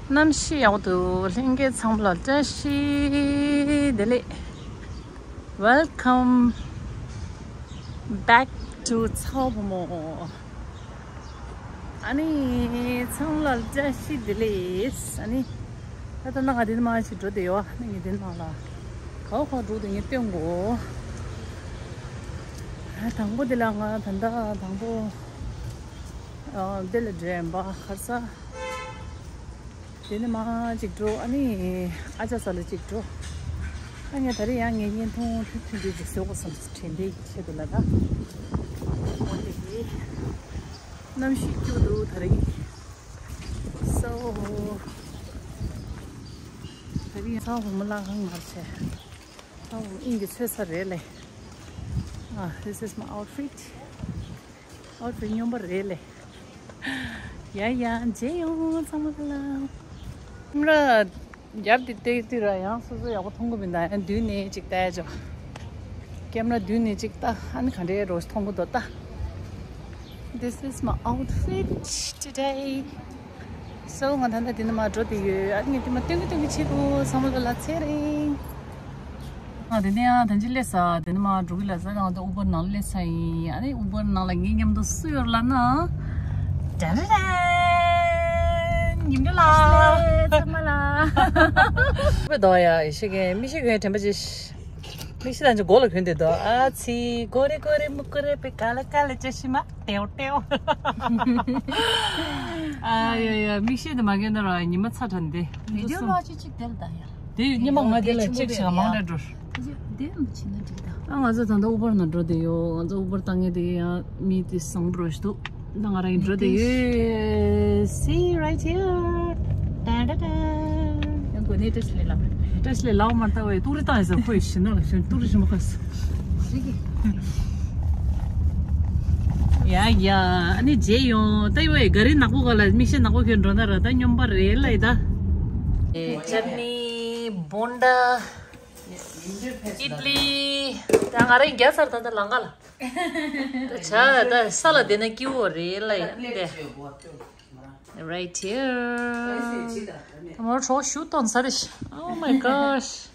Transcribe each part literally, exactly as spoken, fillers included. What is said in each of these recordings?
གནམ་གཤིས་ཡག་པོ་འདུག་ལྷན་རྒྱས་ཚང་མ་ལ་བཀྲ་ཤིས་བདེ་ལེགས། Welcome back to ཚ་བོ་མོ། ཨ་ནི་ཚང་མ་ལ་བཀྲ་ཤིས་བདེ་ལེགས། ཨ་ནི་ད་ལྟ་ནང་ང་དེ་ནས་མར་ཅིག་འགྲོ་བསྡད་ཡོད། ཨ་ནི་ངས་དེ་ནང་ལ་ག་བ་ག་འགྲོ་འདུག་ངས་སྟོན་དགོས། ཨ་དང་པོ་དེ་ལ་ང་ད་ལྟ་དང་པོ་ཨ་དེ་ལ་འགྲོ་ཡིན་པ། ག་རེ་ཟ། དེ་ནས་མར་ཅིག་འགྲོ། ཨ་ནི་ཨ་ཅག་ས་ལ་ཅིག་འགྲོ། ཨ་ངས་ད་རེས་ཡང་ངས་བརྙན་ཐུང་ཐུང་ཐུང་ཅིག་བཟོ་དགོས་བསམ། དྲན་པའི་ཆེད་དུ་ལ་ད། འོ་དེ་གི་གནམ་གཤིས་སྐྱིད་འདུག་ད་རེས། So ད་རེས་ཡང་ཚ་བོ་མོ་ལ་གང་མར་བྱས། ཚ་བོ་མོ་དབྱིངས་ཀྱི་ཚོད་ས་རེད་ལེ། ཨ། This is my outfit. ཨོ་དེ་སྨྱོན་པ་རེད་ལེ། ཡ་ཡ་མཇལ་ཡོང་ཚང་མ་ལ། ཀེམ་ར་རྒྱབ་དེ་བལྟས་དུས་ར་ཡང་སོ་སོ་ཡག་པོ་མཐོང་གི་མི་འདུག་ཡང་མདུན་ནས་ཅིག་བལྟ་ཆོག་ཀེམ་ར་མདུན་ནས་ཅིག་བལྟ། ཨ་ནི་ག་འདྲའི་རོ་མཐོང་གི་འདུག་ལྟ། This is my outfit today. So ང་ད་ལྟ་འདི་ནས་མར་འགྲོ་བསྡད་ཡོད། ཨ་ནི་ངས་འདི་མར་སྟོན་གི་སྟོན་གི་བྱེད་དགོས། ཚང་མ་ལ་ལ་ཚེ་རིང་། ང་དེ་ནས་ཡང་ཐང་ཅིག་སླེབས་ས། དེ་ནས་མར་འགྲོ་གི་ལབ་ས། ང་ཚོ་ཨུ་བར་ནང་སླེབས་ས་ཡིན། ཨ་ནི་ཨུ་བར་ནང་ལ་ངའི་མཉམ་དུ་སུ་ཡོད་ལབ་ན། ཏན་ཏན་ཏན། ཉིན་འདྲ་ལ། ཚང་མ་ལ། དཔེ་དོ་ཡ་ཡེ་ཤེས་ཀྱི་མིག་ཤེལ་གྱོན་དྲན་པ་ཅིག་མིག་ཤེལ་དང་ཅིག་མགོ་ལ་གྱོན་བསྡད་དོ། ཨ་ཚི་གོ་རེ་གོ་རེ་མུ་གུ་རེ་པེ་ཀ་ལ་ཀ་ལ་ཅ་ཤི་མ། ཏེའོ་ཏེའོ། ཨ་ཡ་ཡ། མིག་ཤེལ་དེ་མ་གྱོན་ན་ར་ཉི་མ་ཚ་དྲགས་འདི། བི་ཌིའོ་ལོག་ཅིག་ཅིག་དེ་ལ་ད་ཡ། དེ་ཉི་མ་ང་དེ་ལ་ཅིག་ཅིག་མང་དྲགས་འགྲོ། དེ་མི་ཕྱིན་ན་འགྲིག་ད། ཨ་ང་ཚོ་ད་ལྟ་ཨུ་བར་ནང་འགྲོ་བསྡད་ཡོད། ང་ཚོ་ཨུ་བར་བཏང་མཁན་དེ་ཡང་མི་དེ་བཟང་པོ་རོ་ཞིག་འདུག་ད་ང་རང་གིས་འགྲོ་བསྡད་ཡོད། See right here. ཏན་ཏན་ཏན། ཡང་གོ་ནས་བཀྲ་ཤིས་བདེ་ལེགས། བཀྲ་ཤིས་བདེ་ལེགས་ལབ་མ་ལྟ་བས་ཏུ་རི་བཏང་ཡོད་ས། ཁོ་ཡི་ཤི་ན་ལ་ཤོན་ཏུ་རི་ཤི་མ་ཁ་ས། རིག་གི། ཡ་ཡ། ཨ་ནི་མཇལ་ཡོང་། ད་ཡོད་ག་རེ་ནག་པོ་ག་ལ་མིག་ཤེལ་ནག་པོ་གྱོན་འགྲོ་ན་ར་ད་སྨྱོན་པ་རེད་ལ་ཡི་ད། ཨེ་ཅར་ནི་བོན་ཌ། ཨིད་ལི། ད་ང་རང་རྒྱ་ཚར་ད་ད་ལང་ག་ལ། ད་བྱ་ད་ས་ལ་བསྡད་ན་སྐྱིད་པོ་རེད་ལ་ཡ་འདི། Right here. ད་མོ་གྲོགས་ཞུ་གཏོང་ས་རེད། Oh my gosh.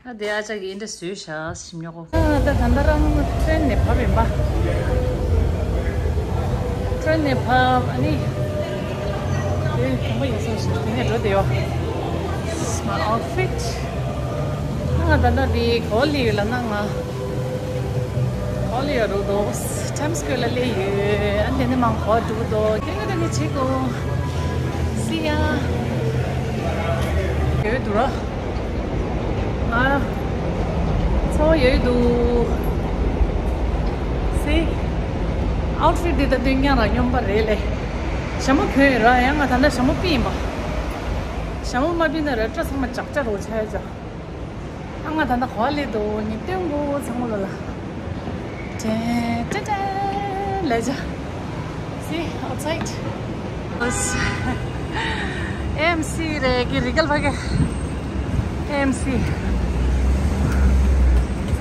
ཨ་དེ་ཨ་ཅག་གིས་འདི་འདྲ་བཟོས་བཞག་ཞིམ་ཉོག་གོ། ཨ་ད་ད་ལྟ་རང་ཊེན་ནས་བབས་ཡིན་པ། ཊེན་ནས་བབས། ཨ་ནི་དེ་དང་པོ་ཡིན་སོང་ཞིག་དེ་ནས་འགྲོ་བསྡད་ཡོད། My outfit. ང་ད་ལྟ་འདི་ག་པར་སླེབས་ཡོད་ལབ་ན། ང་ག་པར་སླེབས་ཡོད་རེད་འདུག Times Square ལ་སླེབས་ཡོད། ཨ་དེ་ནས་མར་ག་པར་འགྲོ་གི་འདུག་དེ་ནས་དེ་ནས་བྱེད་དགོས། See ya. ཡོད་འདུག་ར། ང་ཚོ་ཡོད་འདུག See. Outfit འདི་ད་སྟོན་རྐྱང་ར་སྨྱོན་པ་རེད་ལེ། ཞྭ་མོ་གྱོན་ཡོད་ར། ཡང་ང་ད་ལྟ་ཞྭ་མོ་ཕུད་ཡིན་པ། ཞྭ་མོ་མ་ཕུད་ན་ར་སྐྲ་ཚང་མ་ལྕགས་ལྕགས་རོ་ཆགས་ཡོད་ཅག་ཨ་ང་ད་ལྟ་ག་པར་སླེབས་འདུག་ངས་སྟོན་དགོས་ཚང་མ་ལ་ལ། ཏན་ཏན་ཏན་ལབ་བྱས། See outside. ཨེ་ཨེམ་སི་རེད་གི། རི་གལ་ཕ་གི་ཨེ་ཨེམ་སི།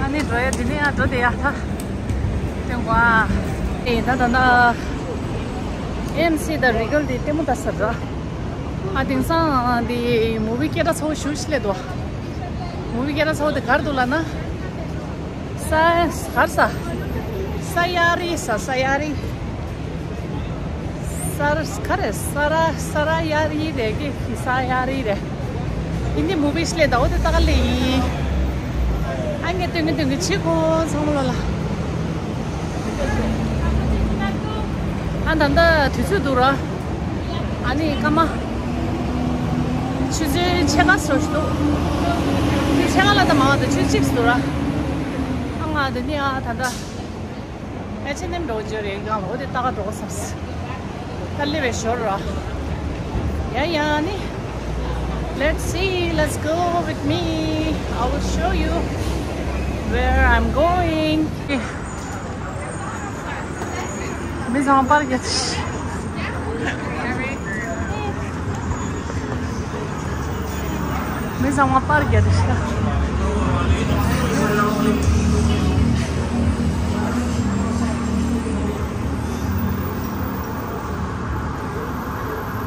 ཨ་ནི་འགྲོ་ཡ་འདི་ནས་ཡར་འགྲོ་བསྡད་ཡ་ད། སྟོན་དགོས་ཨ། ཨེ་ད་ད་ད། ཨེ་ཨེམ་སི་དང་རི་གལ་དེ་ལྟད་མོ་ལྟ་ས་རེད། ཨ་དེང་སང་འདི་མུ་བི་སྐད་གྲགས་ཚ་པོ་ཞེ་པོ་ཅིག་སླེབས་འདུག་མུ་བི་སྐད་གྲགས་ཚ་པོ་དེ་ག་རེ་འདུག་ལབ་ན། ས་ག་རེ་ཟ། ས་ཡ་རི་ཟ། ས་ཡ་རི། ས་ར་ག་རེ། ས་ར་ས་ར་ཡ་རི་རེད་གི། ས་ཡ་རི་རེད། ཧིན་དི་མུ་བི་ཞིག་སླེབས་འདུག་འོ་དེ་ལྟ་ག་སླེབས་ཡིན། ཨ་ངས་སྟོན་གི་སྟོན་གི་བྱེད་དགོས་ཚང་མ་ལ་ལ། ཨ་ད་ལྟ་དུས་ཚོད་འདུག་ར། ཨ་ནི་སྐར་མ། ཆུ་ཚོད་ཕྱེད་ཀ་ཙམ་ཞིག་འདུག་ཕྱེད་ཀ་ལ་ད་མང་བ་དང་ཆུ་ཚོད་གཅིག་ཙམ་འདུག་ར། ཨ་ང་དེ་ནས་ཨ་ད་ལྟ་ཨེཆ་ཨེན་ཨེམ་འགྲོ་རྒྱུ་རེད། གང་ལ་འོ་དེ་ལྟ་ག་འགྲོ་དགོས་བསམས། ད་སླེབས་པའི་ཞོར་ར། ཡ་ཡ་ནི། Let's see, let's go with me. I will show you where I'm going. མི་ཚང་མ་པར་རྒྱག་མི་ཚང་མ་པར་རྒྱག་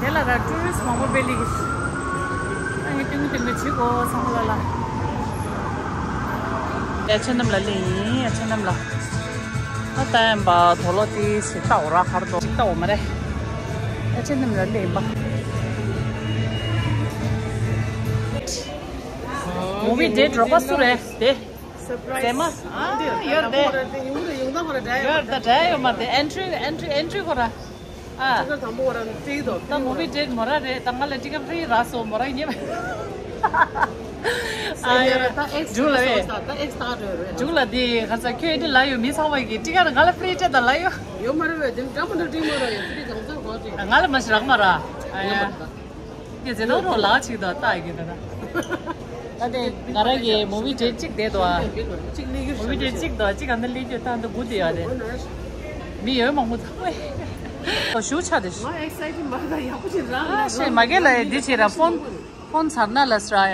དེ་ ལ་ཊུ་རི་སི་མང་པོ་སྤེལ་ལི་གི། ཨ་ནི་ཏིང་ཏིང་མི་བྱེད་གོ་ཚང་མ་ལ་ལ། ཡ་ཆེ་ནམ་ལ་ལི་ཡིན་ཡ་ཆེ་ནམ་ལ། ཨ་ཏ་ཡམ་པ་དོ་ལོ་ཏི་སི་ཏའོ་ར་ཁར་དོ་ཅིག་ཏའོ་མ་རེད། ཡ་ཆེ་ནམ་ལ་ལི་ཡིན་པ། movie date རོགས་པ་སུ་རེད་དེ། ཟེ་མ། ཨ་ཡོར་དེ། ཡོར་ད་འདྲ་ཡོད་མ་དེ་entry entry entry ཁོ་ར། ཨ། ཅིག་དང་པོ་རང་བྲིས་དོ། ད་movie date མོ་ར་རེད། ད་ང་ལ་ཊི་ཀེ་ཊི་ཕི་རི་རག་སོང་མོ་ར་ཉེ། ཨ་ཡ། ད་ཨེགས་འཇུག་ལ་རེད། ད་ཨེགས་ད་རེད་རེད། འཇུག་ལ་དེ་ཁ་ས་ཁྱོད་འདི་ལ་ཡོད་མི་ཚང་མ་གི་ཊི་ཀེ་ཊི་ང་ལ་ཕི་རི་སྤྲད་ད་ལ་ཡོད། ཡོད་མ་རེད་བས་དེ་འདྲ་མ་འདྲ་བྲིས་མ་ར་ཡོད་ཕི་རི་གང་ཚོད་གོ་ཅིག་ང་ལ་མ་ཤི་རག་མ་ར། ཨ་ཡ། ཡོད་མ་རེད་ད། ངས་ཟེར་ནོ་རོ་ལག་ཅིག་དང་ལྟ་གི་ད་ད། ད་དེ་ང་རང་གི་movie date གཅིག་བསྡད་འདུག་ཨ། movie date གཅིག་འདུག་གཅིག་ཨ་ནི་ལི་ཅོ་ད་འདི་དགུ་དེ་ཡ་རེད། མི་ཡོད་མང་པོ་ཚང་མས་ཞུ་ཆ་དེ་ཞུ། ང་excited མ་རེད་ད་ཡག་པོ་ཅིག་རང་ཨ་ཤེས་མ་གེ་ལ་ཡ་འདི་བྱེད་ར་ཕོན་ཕོན་ཚར་ན་ལ་སྲ་ཡ།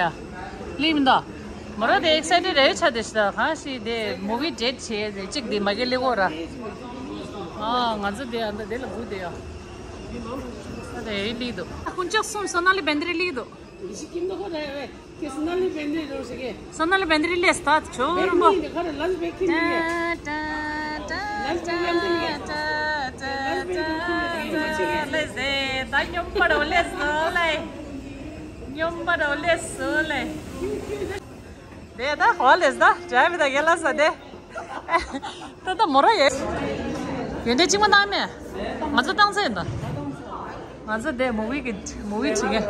ལི་མི་འདུག་མོ་ར་དེ་excited རེད་ཆ་དེ་ཞུ་ད་གང་ཞིག་དེ་movie date བྱེད་དེ་གཅིག་དེ་མ་གེ་ལི་གོ་ར། ཨ་ང་ཚོ་དེ་ཨ་འདི་དེ་ལ་དགུ་དེ་ཡ། ད་དེ་ལི་འདུག་ཁོང་ཅག་གསུམ་སོ་ན་ལི་བན་དེ་རེ་ལི་འདུག་སོ་ན་ལི་བན་དེ་རི་ལེས་ད་ཆོ་རུམ་པོ། ལེས་ད་སྙོམས་པ་རོ་ལེས་སོ་ལེ། སྙོམས་པ་རོ་ལེས་སོ་ལེ། དེ་ད་ཧོ་ལེས་ད་ཇ་བི་ད་གེ་ལ་ས་དེ། ད་ད་མོ་ར་ཡེ། ཡོན་ཏན་གཅིག་མ་བཏང་མེད། ང་ཚོ་བཏང་ཚེ་ཡིན་ད། ང་ཚོ་དེ་movie གི་movie བྱེད་མཁན།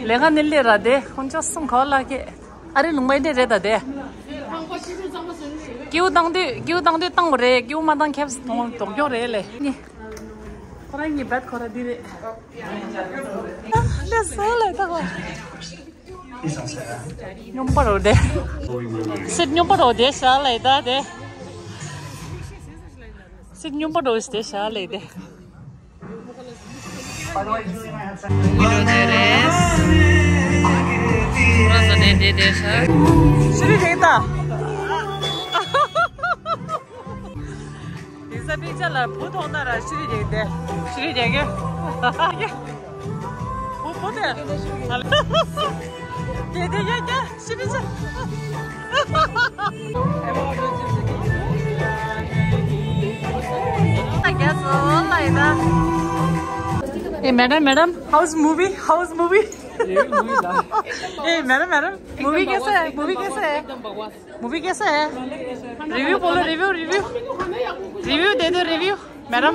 ལས་ཀ་ནི་ལས་ར་དེ་ཁོང་ཅག་གསུམ་ག་ལ་ཁེ། ཨ་རི་ལུང་པའི་འདྲེ་རེད་ད་དེ། སྐྱེའུ་བཏང་དུས་སྐྱེའུ་བཏང་དུས་བཏང་བ་རེད། སྐྱེའུ་མ་བཏང་ཁེབས་དོང་དོག་སྐྱོ་རེད་ལེ། ནི། ཁོ་རང་གཉིས་བད་ཁོ་ར་འདི་རེད། ལེ་སོ་ལེ་ད་ཁོ། སྙོམས་པ་རོ་དེ། སེམས་སྙོམས་པ་རོ་དེ་ཤ་ལེ་ད་དེ། སེམས་སྙོམས་པ་རོ་དེ་ཤ་ལེ་དེ། ཕྱི་རི་རེད་ད། དེ་ས་པི་ཅ་ལ་བུ་མཐོང་ན་ར་ཤི་རི་རྒྱག་དེ། ཤི་རི་རྒྱག་གི། བུ་བུ་དེ། དེ་དེ་རྒྱག་རྒྱག་ཤི་རི་ཅ། རྒྱག་སོ་ལ་ཡིན་ན། Hey madam, madam, how's movie? How's movie? Hey madam, madam, movie कैसा है? Movie कैसा है? मूवी कैसा है? रिव्यू बोलो, review, review. Review दे दो, review. Madam,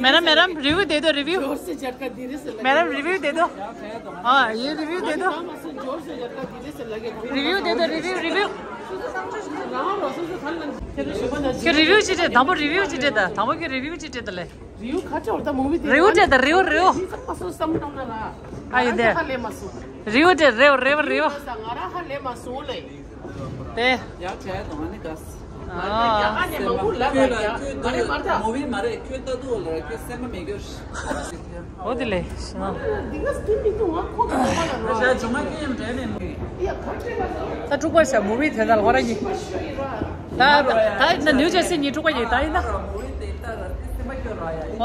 madam, madam, review दे दो, रिव्यू। मैडम, रिव्यू दे दो। हाँ, ये रिव्यू दे दो। रिव्यू दे दो, रिव्यू, रिव्यू। ཁྱོད་རི་བིའུ་ཅི་སྤྲད། དང་པོ་རི་བིའུ་ཅི་སྤྲད་ད། དང་པོ་ཁྱོད་རི་བིའུ་ཅི་སྤྲད་ད་ལེ། རི་བོ་ཁ་ཆེ་བར་ད་མུ་བི་དེ། རི་བོ་དེ་ད་རི་བོ་རི་བོ། ཨ་ཡིན་དེ། ཧ་ལས་མ་སོང་། རི་བོ་དེ་རི་བོ་རི་བོ་རི་བོ། ང་རང་ཧ་ལས་མ་སོང་ལེ། དེ། ཡག་བྱས་དང་ཨ་ནི་དགའ། ཨ་ནི་མ་བུ་ལ་ལ་ཡག་ཨ་ནི་མ་ད། མུ་བི་མ་རེད་ཁྱོད་ལྟ་དུས་ལ་ཁྱོད་སེམས་པ་མེད་རྒྱུ། འོ་དེ་ལེ། འདི་ག་སྟུན་མི་འདུག་ང་ཁོ་གི་ལོ་མ་ལ་རོ། ད་ཇོ་མ་ཁྱོད་ཡང་འདྲ་ནས་མུ་བི། ད་དཀྲུག་པ་བྱ་མུ་བི་དེ་ད་ལ་ཁོ་ར་གི། ད་ད་ད་ནིའུ་ཇར་སི་གཉིས་དཀྲུག་པ་ཡིན་ད་ཡིན་ན། ཨ།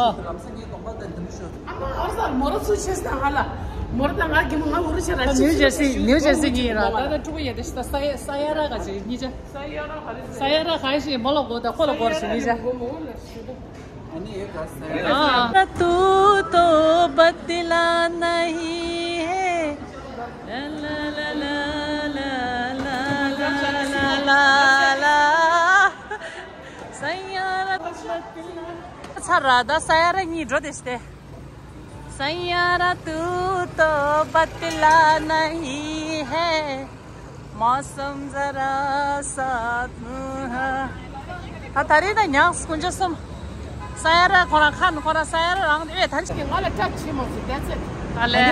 ནིའུ་ཇར་སི་ནིའུ་ཇར་སི་གཉིས་ར་ད་ད་དཀྲུག་པ་ཡིན་ད་ཤི་ད་ས་ཡ་ས་ཡ་ར་ག་ཅིག་གཉིས་ཆ། ས་ཡ་ར་ག་ཤི་མོ་ལ་གོ་ད་ཁོ་ལ་གོ་ར་ཤི་གཉིས་ཆ། ཨ་ནི་ཡོད་ག་ས་ཡ་ར། तू तो बदला नहीं है। ལ་ལ་ལ། ས་ཡ་ར། ཚར་ར་ད་ས་ཡ་ར་གཉིས་འགྲོ་དེ་ཤི་སྟེ། सैयारा तू तो बदला नहीं है, मौसम जरा साथ है। ད་ད་རེས་ད་ཉག་སྐུ་མཆོག་གསུམ། ས་ཡ་ར་ཁོ་རང་ཁ་ནས་ཁོ་རང་ས་ཡ་ར་རང་ཨེ་ཐན་ཅིག་ང་ལ་ཀྲག་བྱེད་མ་སོང་། That's it། ཨ་ལེ། ད་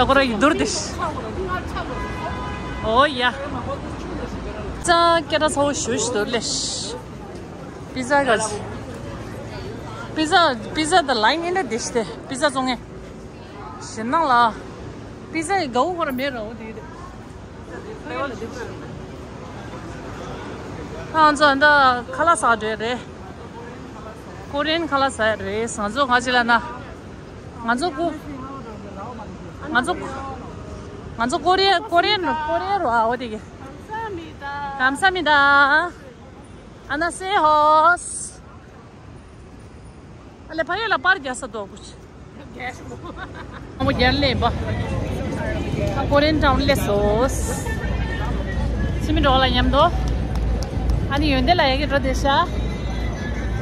ཁོ་རང་ཡིན་འདུར་དེ། ཨོ་ཡ། ཙང་སྐད་གྲགས་ཚ་བོ་ཞུ་ཞུ་འདུར་ལེ། པི་ཛ་ག་པི་ཛ་པི་ཛ་ད་ལ་ཡིན་འདྲ་དེ་ཤི་སྟེ་པི་ཛ་བཙོང་ངེ་ཞེ་ནང་ལ། པི་ཛ་ཡི་དགའ་བོ་ཁོ་ར་མེད་ར་འོ་དེ་དེ། ཨ་ང་ཚོ་འདི་ཁ་ལག་ཟ་འདྲེ་རེད། ཀོ་རི་ཡན་ཁ་ལག་ཟ་ཡ་རེད། ང་ཚོ་ག་ཅི་ལབ་ན། ང་ཚོ་ཀོ། ང་ཚོ། ང་ཚོ་ཀོ་རི་ཡ་ཀོ་རི་ཡན་ཀོ་རི་ཡན་རོ་ཨ་འོ་དེ་གི། ཁམ་ས་མི་ད། ཨ་ན་སེ་ཧོས། ཨ་ལེ་ཕ་གི་ལ་པར་རྒྱག་ས་འདུག་གུ་ཆི། ཨ་མོ་རྒྱལ་ལེ་པ། ཨ་ཀོ་རི་ཡན་ཊའུན་སླེབས་སོང་། ཕྱི་མི་འགྲོ་ལ་མཉམ་དུ། ཨ་ནི་ཡོན་ཏན་ལ་ཡ་གི་འགྲོ་བསྡད་ཤག་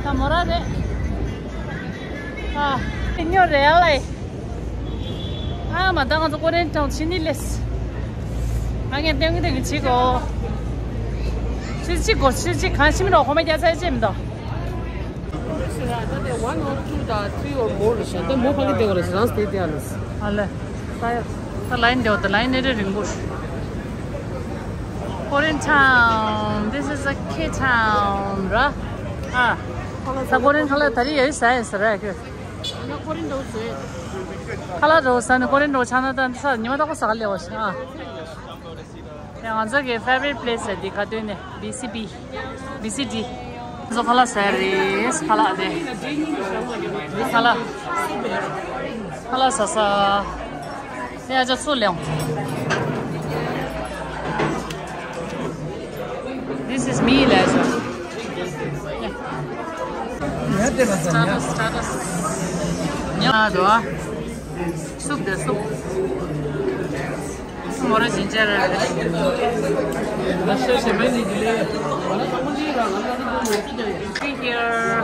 ད་མོ་ར་རེད། ཨ། ཉོ་རེ་ཨ་ལེ། ཨ་མ་ད་ང་ཚོ་ཀོ་རི་ཡན་ཊའུན་ཕྱི་ནས་སླེབས། ཨ་ངས་ཏེང་ཏེང་བྱེད་གོ། ཕྱི་ཕྱི་གོ་ཕྱི་ཕྱི་གང་ཕྱི་མི་འགྲོ་ཁོ་མ་རྒྱག་ཚར་ཅེས་མི་འདུག One or two དང three or more རེད་ཤག་ད་མོ་ཕ་གི་བསྡད་པ་རེད། རང་སྟེ་བསྡད་ཨ་ལེ། ཨ་ལེ། ད་ཡ། ད་ལའིན་བསྡད་པ་ད་ལའིན་ཨེ་རེ་རིང་པོ་རེད། Korean town, this is a K town ར། ཨ། ད་ཀོ་རི་ཡན་ཁ་ལག་ད་རེས་ཡོད་ས་ཡིན་ས་ར་ཁྱོད། ཁ་ལག་འགྲོ་ས་ནི་ཀོ་རི་ཡན་འགྲོ་ཆགས་ན་ད་འདི་ས་ཉི་མ་ད་ཁོ་ཟ་ག་སླེབས་པ་ཞིག་ཨ། ཡང་ང་ཚོ་གི་favorite place རེད་འདི་ག་དུས་ནས་B C B B C D ང་ཚོ་ཁ་ལག་ཟ་ཡ་རེད། ཁ་ལག་དེ་ཁ་ལག་ཁ་ལག་ཟ་ས། དེ་ཨ་ཅག་ཚུར་ལེན། This is me ལས་ས། Status, status. ཉ་དོ། སུབ་དེ་སུབ། མོ་ར་ཞིན་ཅེ་ར་རེད། Here.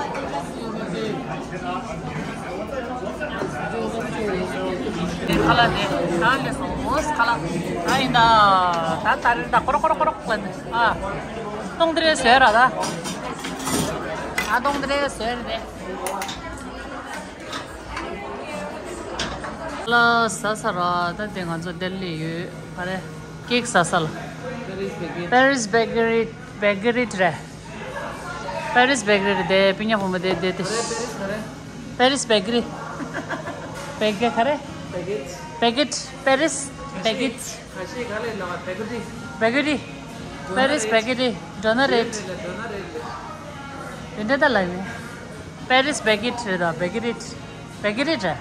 ཁ་ལག་དེ་ད་ལས་སོང་ངོ་ཁ་ལག་ད་ཡིན་ད། ད་ད་རེད་ད་ཀོ་རོ་ཀོ་རོ་ཀོ་རོ་ལ་ནི་ཨ། སྟོང་དེ་རེད་བཟོས་ར་ད། ཨ་སྟོང་དེ་རེད་བཟོས་རེད། ལ་ཟ་ས་ར་ད་དེ་ང་ཚོ་ལྡི་ལི་ཡོད་ག་རེ། ཀེག་ཟ་ས་ལ། Paris bakery bakery རེད། Paris bakery རེད་དེ་པི་ཉ་ཕོ་མོ་དེ་དེ་དེ། Paris bakery bakery ག་རེ། Baguette Paris baguette bakery Paris bakery donut རེད། དེ་འདྲ་ད་ལ་ནི། Paris baguette རེད་ད་baguette baguette རེད།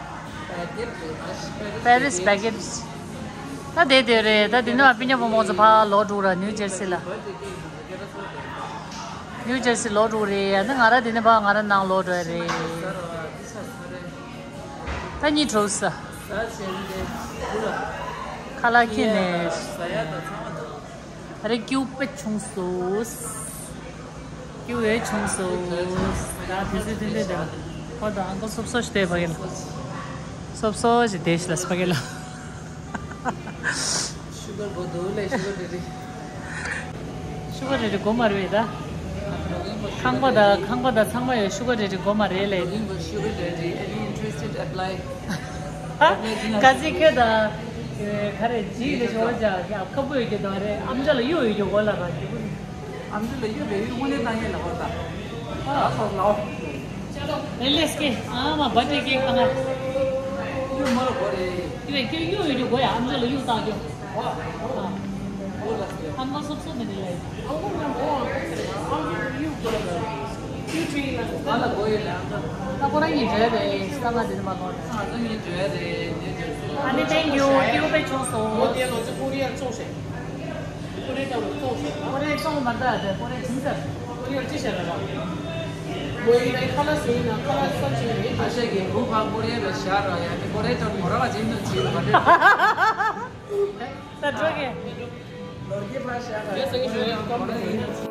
Paris baguette ད་དེ་དེ་རེད་ད། དེ་ནས་པི་ཉ་ཕོ་མོ་ཚོ་ཕར་ལོག་འགྲོ་ར་ནིའུ་ཇར་སི་ལ། ནིའུ་ཇར་སི་ལོག་འགྲོ་རེད་ཡ་ན་ང་ར་དེ་ནས་ཕར་ང་ར་ནང་ལོག་འགྲོ་ཡ་རེད། ད་གཉིད་བྲོ་ས། ཁ་ལག་ཁྱེར་ནས། རེ་སྐྱུག་པ་བྱུང་སོང་། སྐྱུག་ཡོད་བྱུང་སོང་། ད་དུས་ཚོད་ཐུང་ཐུང་དེ་ཁོ་དང་ཨང་ཀལ་སོབ་སོ་ཞིག་བསྡད་ཕ་གི་ལ། སོབ་སོ་ཞིག་བསྡད་ཤི་ལ་ཕ་གི་ལ། ཤུ་གར་གོ་འདུག་ལས་ཤུ་གར་ཌེ་ཌི། ཤུ་གར་ཌེ་ཌི་གོ་མ་རེད་ད། ཁང་པ་དང་ཁང་པ་དང་ཚང་མ་ཡོད་ཤུ་གར་ཌེ་ཌི་གོ་མ་རེད་ལས། Looking for sugar daddy. Any interested? Apply. ག་ཚིག་ཁྱོད་ད། ག་རེ་ཇི་རེ་ཞོ་ཇ་ཡ་ཁ་པོ་ཡོད་ཀྱི་དང་རེ་ཨམ་ཅོག་ལ་གཡུག་ཡོད་ཀྱི་གོ་ལ་ར་ཁྱེད་པོ། ཨམ་ཅོག་ལ་གཡུག་རེ་ཡུག་དངོས་གནས་བཏང་ཡས་ལ་གོ་ད། ཨ་སོག་ལའོ། ཨེ་ལེས་ཀེ་ཨ་མ་བ་ཏི་ཀེ་ཁ་ན། གཡུག་མ་ལ་གོ་རེ། ཁྱེད་རེ་ཁྱོད་གཡུག་ཡོད་ཀྱི་གོ་ཡ་ཨམ་ཅོག་ལ་གཡུག་བཏང་རྒྱུ། ཨ་མ་སོབ་སོབ་མི་འདི་ལ་ཡིན། ཨ་ལ་གོ་ཡོད་ལ། ད་ཁོ་རང་གཉིས་འབྲེལ་རེད་ས་ང་འདི་ནས་མ་ལོག་རེད། ང་ཚོ་གཉིས་འབྲེལ་རེད་ཉེ་འབྲེལ་སོང་། ཨ་ནི་ཐེང་ཡུ་ཀྱུ་པེ་ཆུང་སོང་། ཨོ་དེ་ང་ཚོ་ཀོ་རི་ཡར་བཙོང་ཤེས། ཀོ་རི་ཡར་བཙོང་ཤེས། ཀོ་རི་ཡར་བཙོང་མ་ད་དེ་ཀོ་རི་ཡར་ཇིན་ཟེར། ཀོ་རི་ཡར་ཅི་བྱས་རེད་ལ། མོ་ཡིན་ན་ཁ་ལག་བཟོ་ཡིན་ན་ཁ་ལག་བསམ་བྱས་ཡིན། ཨ་ཤ་གི་བུ་ཕ་ཀོ་རི་ཡར་ལ་བཞག་ར་ཡ་ནི་ཀོ་རི་ཡར་ད་མོ་ར་བ་ཇིན་ནང་བྱེད་ལ་མ་འདྲེ། ད་འགྲོ་གི། ལོ་རྒྱུས་ཕར་བཞག་ད། ཡ་སེང་གེ་ཞོ་ཡ་ཀམ་པ་ཡིན།